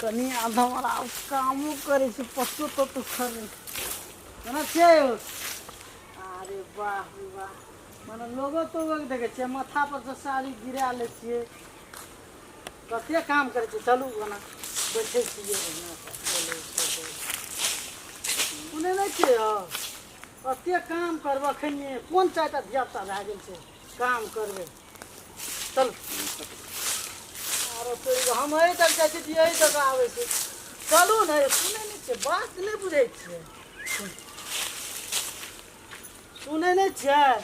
कनि आब हमरा कामो करै छै पत्तो तत्तो खरै केना छियै यौ अरे वाह रे वाह मने लोगो तोगो के देखै छियै माथा पर से साड़ी गिरा लै छियै कते काम करै छियै चलू ओना बैठै छियै बढ़िआँसँ बोलै छियै सुनै नहि छियै यौ कते काम करबै एखन कोन चारिटा धियापुता भए गेल छै काम करबै चल आरो तोरी हम एहि तक जाइ छियै एहि तक आबै छै चलू ने सुनै नहि छियै बात नहि बुझै छियै सुनै नहि छियै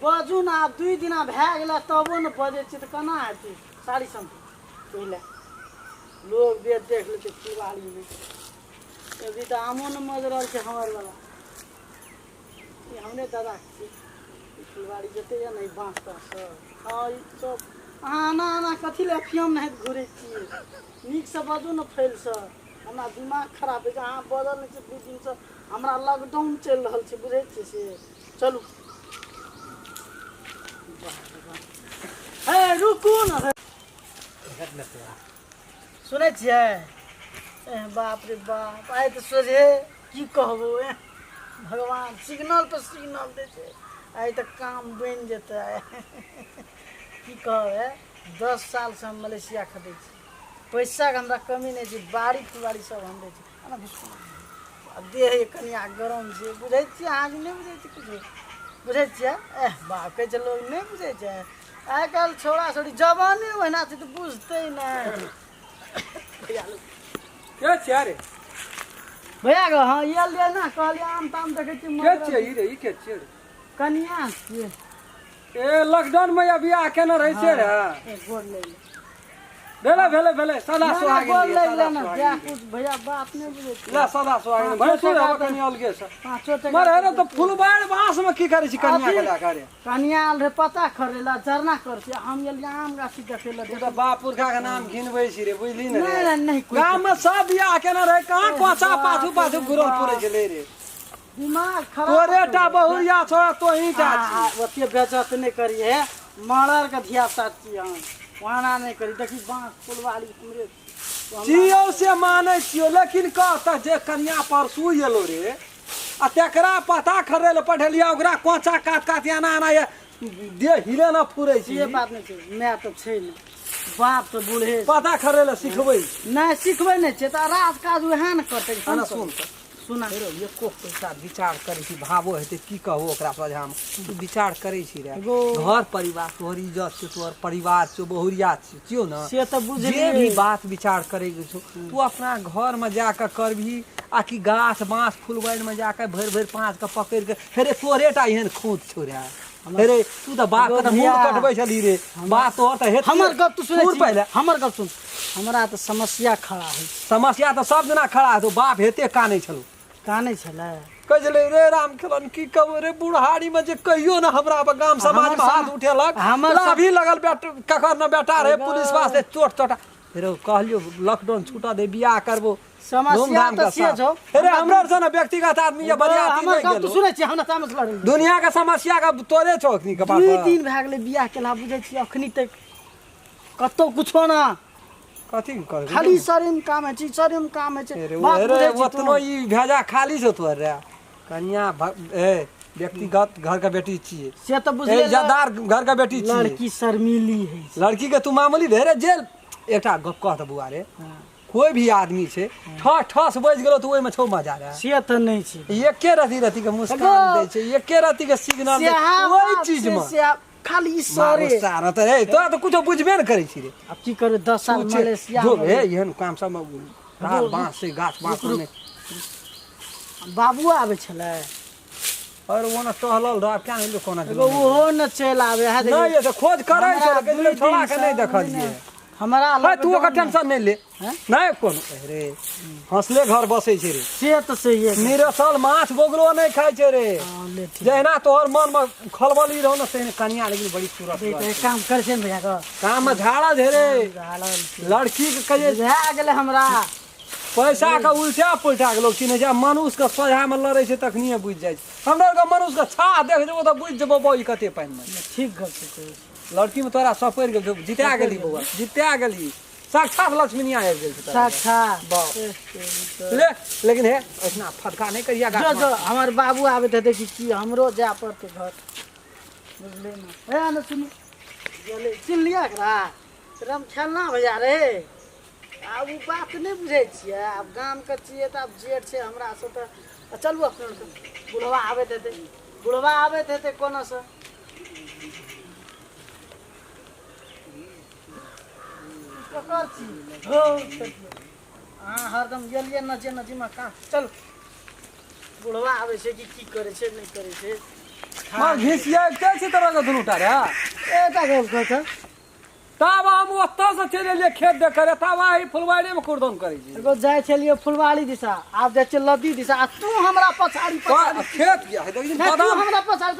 बाजू ने आब दुइ दिना भए गेलै तबो ने बजै छियै तऽ केना हेतै साड़ी सब पहिले लोग बेच देख लेतै फुलबाड़ीमे अभी तऽ आमो ने मजरल छै हमर वाला ई हमरे दादाके छियै ई फुलबाड़ी जते यऽ ने ई बाँस ताँस सब हँ ई सब अहाँ एना एना कथी लए अफियम नाहित घुरै छियै नीकसँ बाजू ने फैलसँ हमरा दिमाग खराब होइ छै अहाँ बजल नहि छियै दू दिनसँ हमरा लॉकडाउन चलि रहल छै बुझै छियै से चलू हे रुकू ने हे सुनै छियै एह बाप रे बाप आइ तऽ सोझे की कहबो एह भगवान सिग्नल पर सिग्नल दै छै आइ तऽ काम बनि जेतै आइ की कहब हे 10 सालसँ हम मलेशिया खटै छी पैसाके हमरा कमी नहि छै बाड़ी फुलबाड़ी सब हम दै छी एना घुसू आ देह कनिया गरम छै बुझै छियै अहाँ कि नहि बुझै छियै किछो बुझै छियै एह बाप कहै छै लोग नहि बुझै छै आइ काल्हि छौड़ा छौड़ी जवाने ओहिना छै तऽ बुझतै नहि भैया लोग के छियै रे भैया गो हँ आयल रहियै ने कहलियै आम ताम देखै छियै के मजरल छियै ई रे ई के छियै रे कनिया छियै ए लॉकडाउन में या बियाह केने रहै छै रे ए, गोर लागि गेल। भेलै भेलै भेलै सदा ना, ना, सुहागिन गोर लिए, लागि सदा गेल ना सुहागिन जा लिए। कुछ भैया बात नहि बुझै छियै ले सदा सुहागिन भैंसुर हेबो कनि अलगे से पाँचो टका मर रे तऽ फुलबाड़ बाँस में की करै छी कनिया के लए कऽ रे कनिया आयल रहै पता खरै ला जरना करै हम एलियै आम गाछी देखै ला तू तऽ बाप पुरखा के नाम घिनबै छी रे बुझली ने नहि रे नहि नहि कोइ गाम में सब बियाह केने रहै कहाँ कोचा पाछू पाछू घुरल पुरै छलै रे दिमाग खराब तोरे टा बहुरिया छौ आ तोही टा छी ओते बेजत नहि करी हे मरर के धिया पुता छी हम ओना नहि करी देखी बाँस फुलवारी हमरे छियौ से मानै छियौ लेकिन कह तऽ जे कनिया परसू एलो रे आ तेकरा पता खरे ले पठेलिया ओकरा कोचा कात कात एना एना ये देह हिले न फुरै छी से बात नहि छै माय तऽ छै ने बाप तऽ बूढ़े छै। पता खरे ले सिखबै नहि सिखबै नहि छै तऽ राज काज उएह ने करतै हम एना करबै। सुन तऽ सुना हेरो एको पैसा विचार करै छी भावो हेतै की कहबो ओकरा सोझामे तू विचार करै छी रे एगो घर परिवार तोहर इज्जत छौ तोहर परिवार छौ बहुरिया छियौ छियौ ने से तऽ जे बुझलियै भी बात विचार करे के छौ तू अपना घर में जाके करबही आ कि गाछ बाँस फुलबाड़ी में जाके भरि भरि पाँच के पकड़ के हे रे तोरे टा एहन खूत छौ रे हे रे तू तऽ बाप के तऽ मुँह भैया। कटबै छली रे बात तोहर तऽ हेतै हमर गप तू सुनै सुन छी पहिले हमर गप सुन हमरा तऽ समस्या खड़ा होइ छै समस्या तऽ सब दिना खड़ा हेतौ बाप हेते कानै छलौ कानै छलै कहै छलै रे राम खेलन की कहबो रे बुढ़ारी में जे कहियो ना हमरा पर गाम समाज में हमर हाथ उठेलक हमर सम- अभी लगल बेट ककर न बेटा रहे पुलिस वास्ते चोट चोटा रे कहलियो लॉकडाउन छूटा दे बियाह करबो समस्या धूमधाम तऽ के से साथ। छौ रे हमरा से ना व्यक्तिगत आदमी ये बरियाती हमर नहीं गप तू गेलो सुनै छी हमरा तामस लड़ै दुनिया के समस्या के तोरे छौ अखनी कपार दुई पर दिन भए गेलै बियाह केला बुझै छी अखनी तक कतौ कुछो ना कथी करबी खाली शरीर काम होइ छै शरीर काम होइ छै रे बात रे बुझै छी तू ओतनो ई भेजा खाली छौ तोहर रे कनिया ए व्यक्तिगत घर के बेटी छियै से तऽ ए बुझलियै इज्जतदार घर के बेटी छियै लड़की शर्मिली है लड़की के तू मामूली भेरे जेल एकटा गप कह तऽ बुआ रे कोई भी आदमी छै ठस ठस बजि गेलो तऽ ओहिमे छौ मजा रे से तऽ नहि छै एके रति रति के मुस्कान दै छै एके रति के सिग्नल दै सेहा ओहि बात चीज छै, मे सेहा खाली ई मारो सरे सारा तऽ रे तोरा तऽ कुछो बुझबे ने करै छी रे आब की करबै 10 साल तू छै- मलेशिया जो मे हे एहन काम सब गाछ बाँस छै गाछ बाँस में बाबुओ आबै छलै और वो ना टहलल रह क्या नहीं कोना एगो ओहो ने चलि आबै है नहीं ये तो खोज करै छै हमरा लेकिन दुइ छोड़ा के दिनसँ नहीं देखलियै नहि, हमरा है तू ओकर टेंशन नहि ले। नहि कोनो रे हंसले घर बसै छै रे। से तऽ सही है। निरसल माछ बोगलो नहि खाइ छै रे। जहिना तोहर मन में खलबली रहो ना तहिना कनिया लेकिन बड़ी सूरत एक काम कर छै भैया के काम में झाड़ा छै रे। लड़की के कहिए भए गेलै हमरा पैसा के उल्टा पुल्टा के लोग चिन्है छै। मनुष्य के सोझा में लड़ै छै तखनिए बुझि जाइ छै। हमरा आरके मनुष्य के छाह देख जेबो तऽ बुझि जेबो बौ ई कते पानि में। ठीक गप छै। लड़की में तोरा सपरि गेल छौ, जिता गेली बौआ, जिता गेली। साक्षात लक्ष्मीनिया आबि गेल छै तोरा। साक्षात ले लेकिन हे ऐसना फटका नहि करिया गाछ। जो जो हमर बाबू आबैत हेतै कि की हमरो जाय पड़तै घर बुझले ने। हे ने सुनू गेलै चिन्ह लिअ एकरा रम खेलना भैया रे। आब ओ बात नहि बुझै छियै, आब गामके छियै तऽ आब जेठ छै हमरा से तऽ चलू अपने बुढ़वा आबैत हेतै, बुढ़वा आबैत हेतै कोनोसँ। ककर छी हो अहाँ हरदम गेलियै नचे नचीमे कहाँ। चल बुढ़वा आबै छै कि की करै छै नहि करै छै। मार घिसियाइते छी तोरा के दुनू टा रे। एकटा गप कहै छ तब हम ओतऽ से चलि एलियै खेत देखै रे, तब आइ फुलवाड़ी में कुरदन करै छी। एगो जाइ छलियै फुलवाड़ी दिशा, आब जाइ छियै लद्दी दिशा आ तू हमरा पछाड़ी पछाड़ी खेत गया है देखी तू हमरा पछाड़ी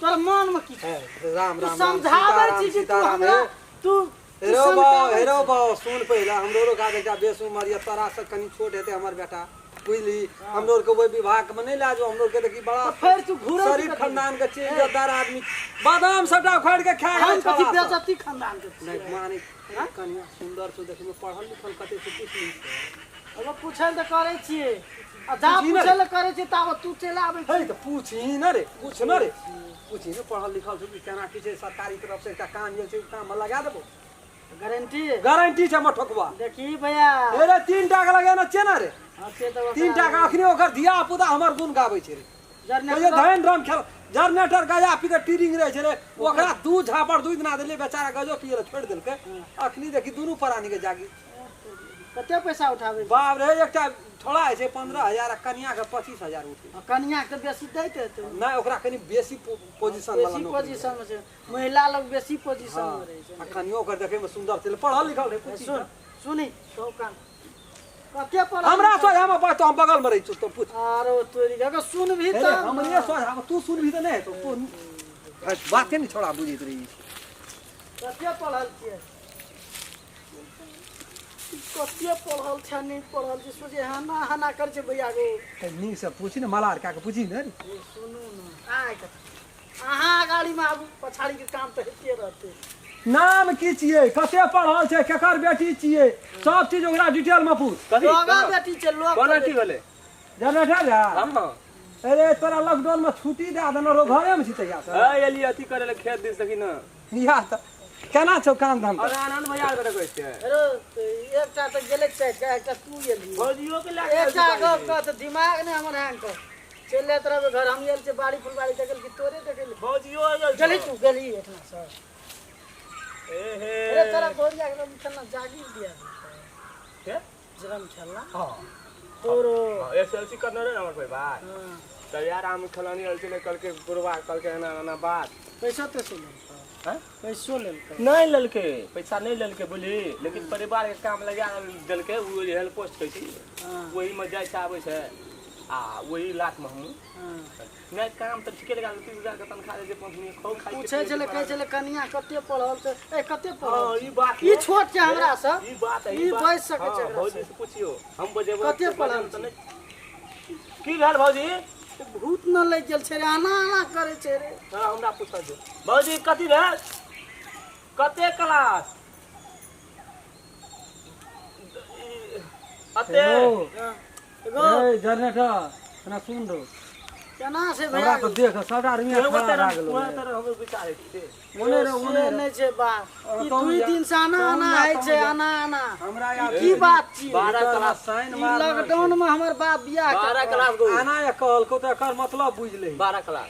तोरा मन में की छै? राम राम समझाबै छी कि तू हमरा तू हेरो बाउ हेरो बाउ सुन पहिला हमरो का एकटा बेस उमर या तोरा से कनी छोट हेतै हमर बेटा बुझली। हमरो के ओहि विभाग में नहीं ला जो हमरो के देखी बड़ा फेर तू घुरै शरीफ खानदान के चीज इज्जतदार आदमी बादाम सबटा उखाड़ के खा हम कथी बेजती खानदान के नहीं माने कनिया सुंदर छौ देखै में पढ़ल लिखल कते छै पूछ ली। अब पूछल त करै छियै आ जा पूछल करै छियै ताब तू चलि आबै है त पूछी न रे, पूछ न रे, पूछी न पढ़ल लिखल छौ कि केना की छै। सरकारी तरफ से एकटा काम गेल छै काम में लगा देबो गारंटी गारंटी छै हमर ठोकवा। देखी भैया अरे 3 टा के लगेने छियै ने रे। 3 टा के अखनी ओकर धिया पुता हमर गुण गाबै छै रे। धन राम खेल जनरेटर गजा पी के टीरिंग रहै छै रे। ओकरा 2 झापड़ 2 दिना देलियै बेचारा गजो पियै लए छोड़ि देलकै। अखनी देखी दुनू प्राणी के जागी कते पैसा उठाबै। बाप रे एकटा थोड़ा होइ छै 15,000 आ कनिया के 25,000 उठै। कनिया के बेसी दैत हेतै नहि, ओकरा कनि बेसी पोजीशन वाला बेसी पोजीशन में छै, महिला लोग बेसी पोजीशन में रहै छै। आ कनियो ओकर देखै में सुंदर छै, पढ़ल लिखल रहै। पूछ सुन सुनी कहू काम कते पढ़ल हमरा सोझा में बात हम बगल में रहै छी तो पूछ। आरो तोरी अगर सुन भी त हमरे सोझा में तू सुन भी त नहि हेतौ, तू बाते नहि छोड़ा बुझैत रही। कते पढ़ल छियै कते पढ़ल छै नहि पढ़ल छै सोचे हना हना कर छै भैया गो। त नीक से पूछी ने मलार का के पूछी ने। सुनू ने आइ अहाँ गाड़ी में आबू पछाड़ी के काम तऽ हेते रहतै। नाम की छियै, कते पढ़ल छै, केकर बेटी छियै, सब चीज ओकरा डिटेल में पूछ। लोगा बेटी छै लोग कोना की भेलै जनरेटर रे। हां अरे तोरा लॉकडाउन में छुट्टी दे देने रो घरे में छी तहिया से। हां एली अथी करे ले खेत दिस देखी न या त केना छौ काम धाम। अरे आनंद भैया के देखै छियै। अरे एकटा तऽ गेलै चाटि के एकटा तू एली भौजियो के लए एकटा गप कह तऽ दिमाग नहि हमर हैंग कर चलि जाइत रहबै घर। हम आयल छियै बाड़ी फुलबाड़ी देखल कि तोरे देखल भौजियो आयल गेली तू गेली एतना सर। ए हे अरे तोरा भौजिया के खेलना जागीर दिया के जरम खेलना। हां तोरो एसएलसी करने रहे हमर परिवार त यार हम खेलनी आयल छलै कल के बुढ़वा कल के एना एना बात पैसा तैसो लेलकै हैं पैसो लेलकै नहीं लेलकै पैसा नहीं लेलकै बुझली। लेकिन परिवार के काम लगा देलकै ओ हेल्प पोस्ट कहै छै ओही में जाइ छै आबै छै आ वही लाख में हम नहीं काम तऽ ठीके लगा 30,000 के तनख्वाह दै छै पहुँचनी खौ खाइ पूछै छलै कहै छलै कनिया कते पढ़ल छै ए कते पढ़ल ई बात ई छोट छै हमरा से ई बात ई बजि सकै छै भौजी से पुछियो हम बजेबै कते पढ़ल तऽ नहीं की भेल भौजी भूत न लागि गेल छै रे आना आना करै छै रे। हां हमरा पूछल छै भौजी कथी भेल कते क्लास अते एगो ए जनरेटर कना सुन दो केना छै भैया हमरा तऽ देख सबटा आदमी खड़ा भए गेलो। हमर विचार छै ओने रे ओने नहि छै बात ई 2 दिन से आना आना होइ छै आना आना हमरा याद की बात छी 12 क्लास साइन मार लॉकडाउन में हमर बाप बियाह 12 क्लास गो आना या कहलको त एकर मतलब बुझ ले 12 क्लास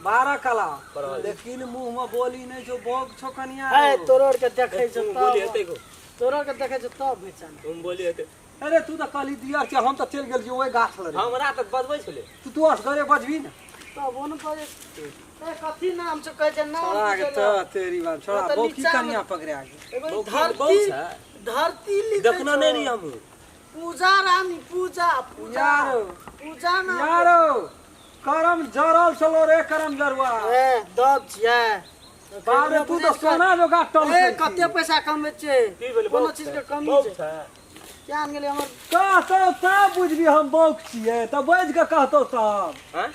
12 क्लास लेकिन मुंह में बोली नहीं छौ बग छौ कनिया है तोरो के देखै छौ बोली हेतै गो तोरो के देखै छौ तब बेचान तुम बोली हेतै। अरे तू तऽ कहली दियर छै हम तऽ चलि गेलियो ओहि गाछ लग हमरा तऽ बजबै छलै तू असगरे बजबी ने। तब ओन पर ए कथी नाम छै कहै छै नाम छोड़ा के बुझल तो तेरी बात छोड़ा तऽ बौकी नीचा मे- कनिया पकड़ा गेल। एगो ई बहुत धरती बहुत छै। धरती लिखै देखना छौ। नहीं रही हम पूजा रानी पूजा पूजा यारो। पूजा नाम यारो करम जरल छलो रे करम जरुआ ए दब छियै बाप रे तू तऽ सोना जोगा टल ए कते पैसा कमबै छै की भेलै कोनो बहुत चीज छै, के कमी बहुत छै छै। क्या गेलै हमर कहतौ तब बुझबी हम बौक छियै तऽ बाजि कऽ कहतौ तब आँय?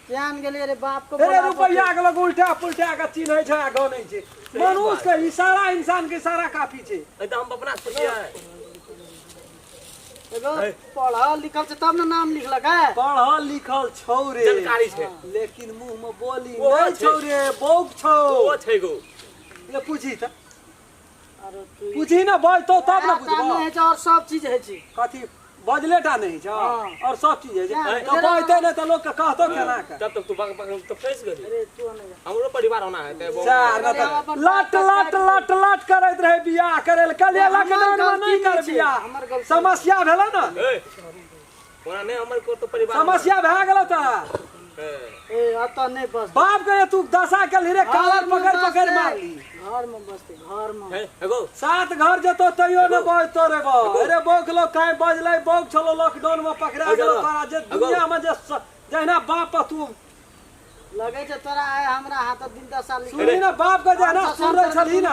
क्या गेलै रे बाप को अरे रुपैआ के लोग उल्टा पुल्टा के चिन्है छै आ गनै छै मनुष्य के इशारा इंसान के इशारा काफी छै नहीं तऽ हम अपना से पुछियै एगो पढ़ल लिखल छै तब ने नाम लिखलक है पढ़ल लिखल छौ रे जानकारी छै लेकिन मुंह में बोली ओहो नहीं छै। छौ रे बौक छौ ओ छै गो ले पूछी तऽ अरे तू पूछी ना बजतौ तब ने आटा बुझबौ नहि होइ छै और सब चीज होइ छै कथी बजले टा नहीं छौ हाँ। और सब चीज होइ छै हाँ, तऽ बजतै नहि तऽ लोक के कहतौ केना के तब तक तू बक बक तो फंस गेली अरे तू नहि जा। हमरो परिवार होना है ते चार न तऽ लट लट लट लट करैत रहे बियाह करे लए कहलियै हमर लॉकडाउन में गलती नहीं कर नहि छै, बियाह हमर गलती समस्या भेलै ने ए ओना नहीं हमर को तो परिवार समस्या भए गेलौ तोरा ए, ए अतऽ नहि बस बाप के तू दशा केलही रे कालर पकड़ पकड़ मारली घर में बसते घर में ए एगो सात घर जेतो तैयो ने बजतो रे बौ अरे बौक लोग काहे बजलै बौक छलो लॉकडाउन में पकड़ा गेलो तोरा जे दुनिया में जे जहिना बाप पर तू लगै छै तोरा आइ हमरा हाथ दिन दशा लिखल सुनही ने बाप के जहिना सुन रहल छलही ने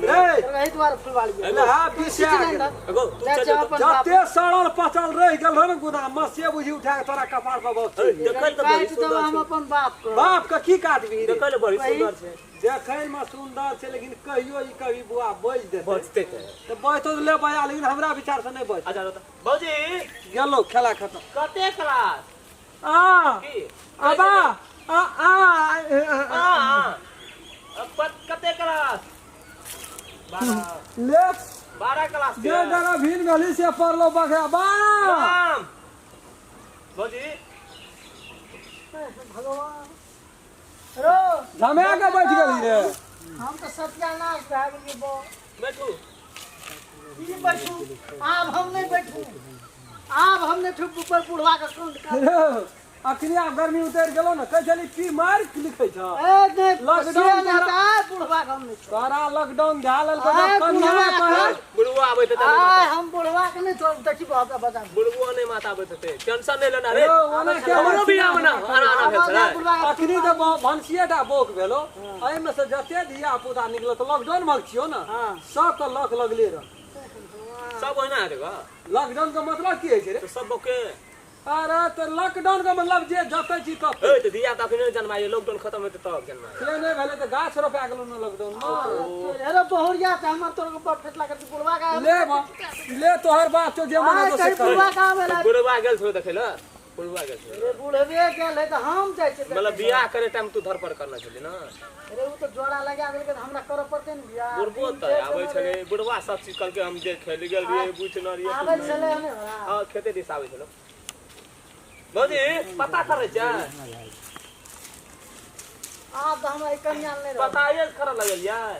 रे एहि दुआरे फुलवाड़ी लहा बिसिया गेल। एगो तू जाइ चल छै जो अपन बाप जते सड़ल पचल रहि गेल रह ने गोदाम में से बुझी उठा के तोरा कपार पर बहुत ए, देखै तऽ बड़ी काटि देब सुंदर हम छै अपन बाप के बाप के की काटबी रे देखै लए बड़ी सुंदर छै देखै में सुंदर छै लेकिन कहियो ई कभी बुआ बजि देतै बचते ते तऽ बजतो तऽ ले बजा लेकिन हमरा विचार से नहि बजतै अच्छा रहता बाबूजी गेलो खेला खतम कते क्लास आ की आबा आ आ आ आ कते क्लास 12 ले 12 क्लास जे डरा भीन गली से पड़लो बकरा बा राम बाबूजी भगवान रो झमा के बैठ गेली रे हम तऽ सत्यानाश भए गेलियै बौ बैठू की बैठू आब हम नहि बैठू आब हम नहि ठुक ऊपर बुढ़वा के कोन रे, अखनी आब गर्मी उतरि गेलो ने कहै छली की मारि लिखै छ ए नहि लॉकडाउन से नहि तोरा- तऽ आइ बुढ़वा के हम नहि छोड़ब। तोरा लॉकडाउन धए लेलको आइ तऽ कनिया बुढ़वा कहै के- बुढ़वा आबै तऽ आइ हम बुढ़वा के नहि छोड़ब देखी बाप बता बुढ़वा नहीं माता आबै तऽ टेंशन नहीं लेना रे रो, ओना के हमरो बियाह में ना आना आना भेल छलै बुढ़वा के अखनी तऽ भनसिये टा बौक भेलो एहिमे से जते धिया पुता निकलो तऽ लॉकडाउन मे छियो ने हाँ। सब के लॉक लगले रह सब ओहिना हेतै ग लॉकडाउन के मतलब की होइ छै रे तऽ सब बौके अरे तऽ लॉकडाउन के मतलब जे जते छी तते ए तऽ धिया तऽ अखने जन्माइए लॉकडाउन खतम हेतै तब जन्माइए से नहि भेलै तऽ गाछ रोपा गेलो ने लॉकडाउन मे अरे बहुरिया से हमर तोर के बड़ फैसला कर बुढ़वा के ले बा ले तोहर बाप छौ जे मन आइ हेतौ से कहीं कर। बुढ़वा के आबै ला बुढ़वा गेल छौ देखै लए बुढ़वा गेल छौ रे बुढ़वे गेल है तऽ हम जाइ छियै मतलब बियाह करे टाइम तू धरपड़ करना छली ना अरे उ तऽ जोड़ा लगा देलकै तऽ हमरा करऽ पड़तै ने बियाह बुढ़बो तऽ आबै छलै बुढ़वा सब चीज कहलकै हम देखे लए गेल रहियै बुझ न रहियै आबै छलै हने बड़ा हँ खेते दिस आबै छलौ भौजी पता करै छै आब तऽ हमरा ई कन्या नहि रहत पता ये करऽ लगलियै।